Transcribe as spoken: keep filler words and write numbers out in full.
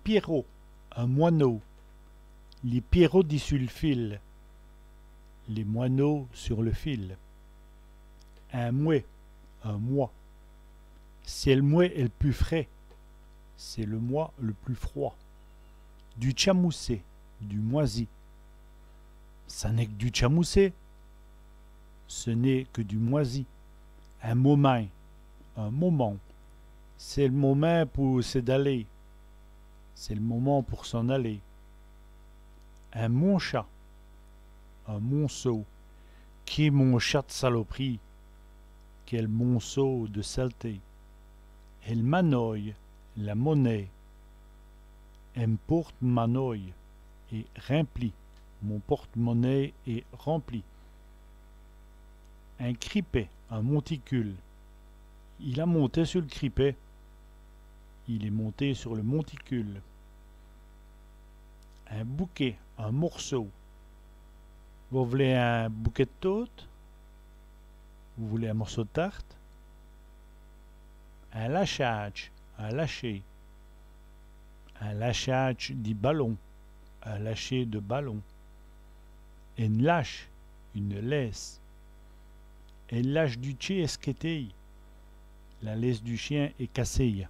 Pièrot, un moineau. Lès pièrots dissus l' fil. Les moineaux sur le fil. In mwès, un mois. C'èst l' mwès èl pus frèd. C'est le mois le plus froid. Du tchamoussé, du moisi. Ça n'est qu' du tchamoussé. Ce n'est que du moisi. In momint, un moment. C'èst l' momint pou s'è daler. C'est le moment pour s'en aller. In moncha, un monceau. Qué moncha d' salop'rîye. Quel monceau de saleté. El manôye, la monnaie. Èm pôrte-manôye èst rimpli. Mon porte-monnaie est rempli. In cripèt, un monticule. Il a monté su l' cripèt. Il est monté sur le monticule. In bouquèt, un morceau. Vos v'lez in bouquèt d' taute ? Vous voulez un morceau de tarte ? In lachâdje, un lâcher. In lachâdje di balon, un lâcher de ballon. Ène lache, une laisse. El lache du tchén èst skètéye. La laisse du chien est cassée.